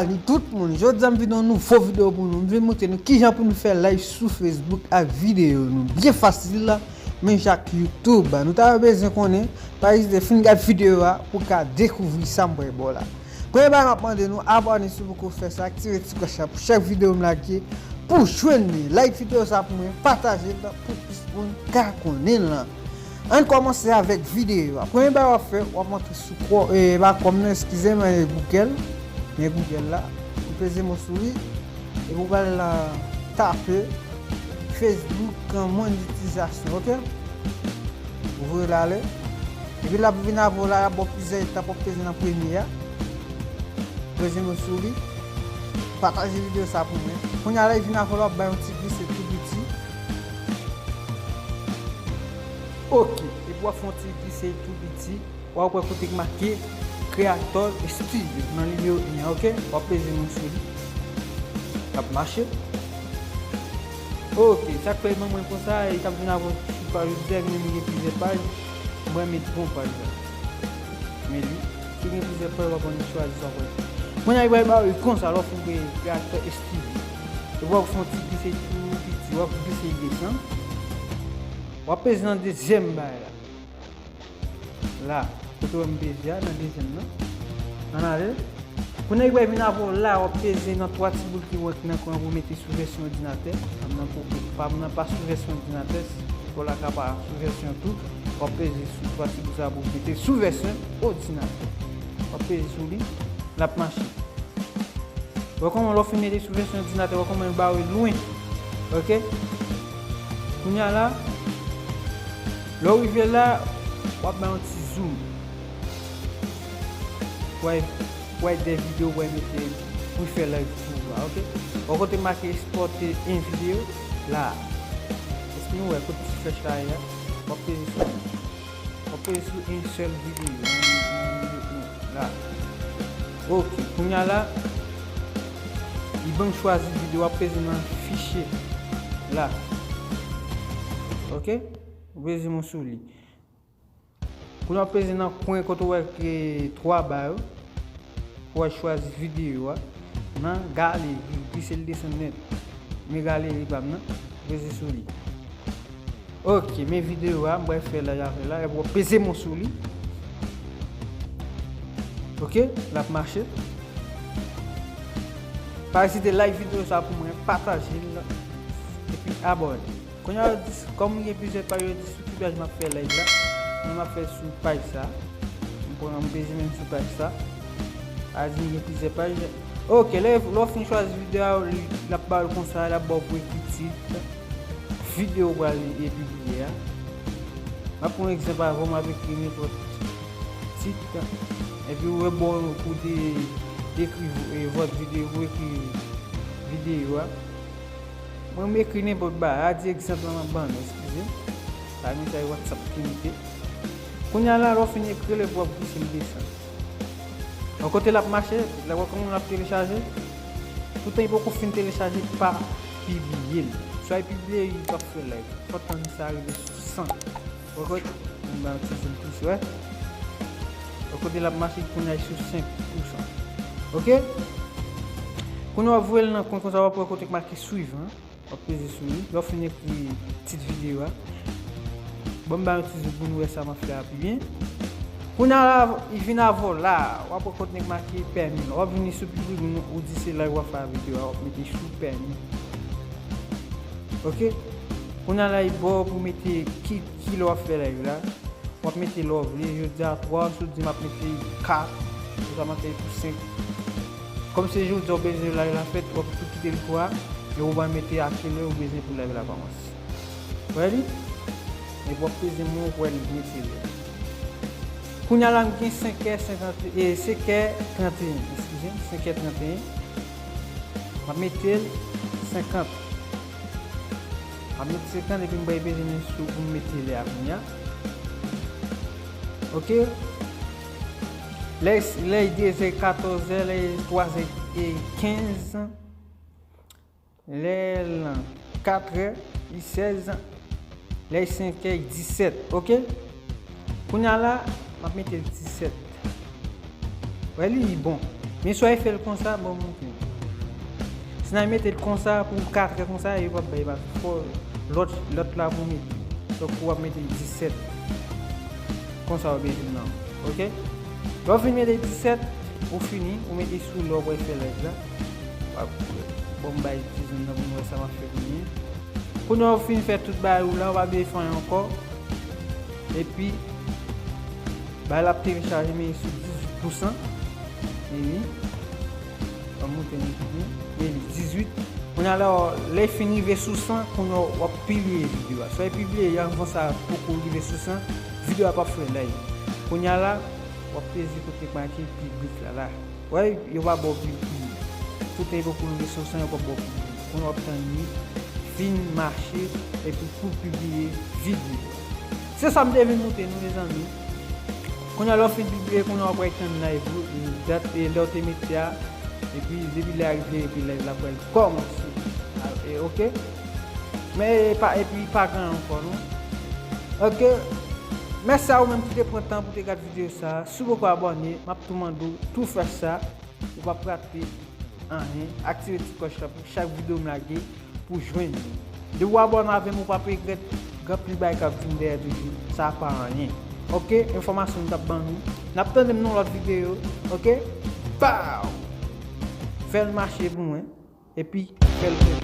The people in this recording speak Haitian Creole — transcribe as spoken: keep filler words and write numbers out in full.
Salut tout moun, jodi a m vin yon nouvo videyo pou nou. M vin montre nou kijan pou nou fè live sou Facebook ak videyo nou. Byen fasil la, menm jan ak YouTube. Nou ta bezwen konnen, pa ezite fin gad videyo a pou ka dekouvri sa m pral ba w la. Premye bagay m ap mande nou, abòne si w poko fè sa, aktive ti klòch la pou chak videyo m lage pou jwenn li. Like videyo sa pou mwen, pataje l pou plis moun ka konnen l. Ann kòmanse avèk videyo a. Premye bagay w ap fè, w ap antre sou kò, e, pa kòm nan, eskize m, e, Google. Men Google la. Ou peze mo sou li. Epi w pral la tape Facebook monétisation, ok? Ou voye l ale. Epi l ap vin avè w la, l ap ba w plizyè etap, w ap peze nan premye a. Peze mo sou li. Pataje videyo sa pou mwen. Kounye a la, li vin avè w la, w ap bay yon ti glise tou piti. Ok. Epi w ap fè yon ti glise tou piti. W ap wè kote k make Creator Studio nan nimewo en an, ok? W ap peze menm sou li. L ap mache. Ok, sa k fè ban mwen konsa, e k ap vin avè w sou paj ou dirèk, menm gen plizyè paj. Mwen met bon paj la. Men li, si gen plizyè paj, w ap annik chwazi sa w vle. Mwen ay bay ba w konsa, lè w fin kreye Creator Studio. Epi w ap fè yon ti glise tou piti, w ap glise desann. W ap peze nan dezyèm bagay la. La, kote w wè m peze a, nan dezyèm nan. Ann ale. Kounye a, li pral vin avè w la, w ap peze nan twa ti boul ki wòt nan kwen pou mete sou vèsyon òdinatè. Pa m nan, pa m nan pa sou vèsyon òdinatè, si w la ka pa sou vèsyon tou, w ap peze sou twa ti boul sa pou mete sou vèsyon òdinatè. W ap peze sou li, l ap mache. Wè kòman lè w fin mete sou vèsyon òdinatè, wè kòman l ba w lwen. Ok? Kounye a la, lè w rive la, w ap bay yon ti zoom. Wè, wè de videyo w mete pou fè live pou ou la, ok? Wè kote make ekspòte en videyo la. Èske nou wè kote ti flèch la ye a? W ap peze sou li. W ap peze sou en sèl videyo. La. Ok. Kounye a la, li ban m chwazi videyo, w ap peze nan fichye. La. Ok? Ou peze mwen sou li. Kounye a w ap peze nan kwen kote w wè ke twa ba yo. Pou w al chwazi videyo a nan galeri, glise l desann nèt. Men galeri pa m nan, peze sou li. Ok, men videyo a, m pral fè la, avè la, epi w ap peze mwen sou li. Ok, l ap mache. Pa ezite like videyo sa pou mwen, pataje l, epi abòne. Kounye a, yo di, kòm gen plizyè paj, yo di sou ki paj m ap fè live la. Mwen m ap fè sou paj sa. M pran, m peze menm sou paj sa. A di m gen plizyè paj. Ok, lè, lè w fin chwazi videyo a, li, l ap ba w l konsa, l ap ba w pou ekri tit videyo w pral pibliye a. M ap pran yon egzanp avè w, m ap ekri nenpòt tit. Epi ou wè bò kote ekri, eh, vòt videyo, ou ekri videyo a. Mwen, m ekri nenpòt bagay, a di egzanp la m ap ban nou, eskize m. Pa gen mesaj WhatsApp ki moute. Kounye a la, lè w fin ekri l, epi w ap glise l desann. Yon kote l ap mache, lè w wè kòman l ap telechaje, toutan li poko fin telechaje, pa pibliye l. Swa li pibliye, li p ap fè live. Fò tann sa rive sou san. Wè kote, m ba yon ti zoom plis, wè. Wè kote l ap mache, kounye a li sou senk pousan. Ok? Kounye a w ap voye l nan kwen konsa, w ap wè kote k make suivant. W ap peze sou li. Lè w fin ekri tit videyo a. Ban m ba yon ti zoom pou nou wè sa m ap fè a pi byen. Kounye a la, li vin avè w la. W ap wè kote nèg make pèmi la. W ap vini sou piblik, ou di se live w ap fè a videyo a, w ap mete sou pèmi. Ok? Kounye a la, li ba w pou mete ki, ki lè w ap fè live la. W ap mete lè w vle, jodi a twa, si w di m ap mete kat, ou sa mete pou senk. Kòm se jodi a w bezwen live la fèt, w ap tou kite l twa, e ou va mete a kilè ou bezwen pou live la kòmanse. Wè li? Epi w ap peze mwen, ou wè li mete li. Kounye a la, m gen senk è senkant, e, senk è tranteyen, eskize m, senk è tranteyen. M ap mete l senkant. M ap mete senkant epi m bay peze men sou pou m mete lè a kounye a. Ok. Lè, lè de zè, katòz è, lè twa zè e kenz. Lè l kat è, li sèz. Lè senk è, li disèt. Ok. Kounye a la, m ap mete l disèt. Wè li, li bon. Men swa e fè l konsa, bon, montre. Si n a mete l konsa pou katrè konsa, yo p ap bay, pa fò lòt, lòt la pou mete. Donk, w ap mete disèt. Konsa w ap mete nan. Oke? Lè w fin mete disèt, ou fini, ou mete sou lè w pral fè live la. W ap, bon, m bay ti zòn nan pou nou wè sa m ap fè kounye a. Kounye a w fin fè tout bagay ou la, ou pa bezwen fè anyen ankò. Epi, bagay la ap telechaje, men sou dizuit pousan. Epi, w ap monte yon ti kou. Epi, dizuit. Kounye a la, lè l fin rive sou san, kounye a w ap pibliye videyo a. Swa w pibliye anvan sa poko rive sou san, videyo a p ap fè live. Kounye a la, w ap peze kote k make piblik la la. Wè, yo pa ba w piblik. Tout tan yo poko rive sou san, yo p ap ba w piblik. Kounye a w ap tann li fin mache epi pou pibliye videyo. Se sa m te vin montre nou, mezanmi. Kounye a lè w fin pibliye, kounye a w ap tann live ou, dat e lè w te mete a, epi depi lè a rive, epi live la pral kòmanse. A, e, oke? Men e pa, epi pa gen ankò, non? Oke? Mèsi a ou menm ki te pran tan pou te gade videyo sa. Si w poko abòne, m ap tou mande w tou fè sa. Ou p ap rate anyen. Aktive ti klòch la pou chak videyo m lage pou jwenn li. Depi w abòne avè m, ou p ap regrèt. Gen anpil bagay k ap vin dèyè toujou. Sa pa anyen. Oke? Enfòmasyon m t ap ban nou. N ap tande m nan lòt videyo. Oke? Pow! Fè l mache pou mwen. Epi, fè l konnen.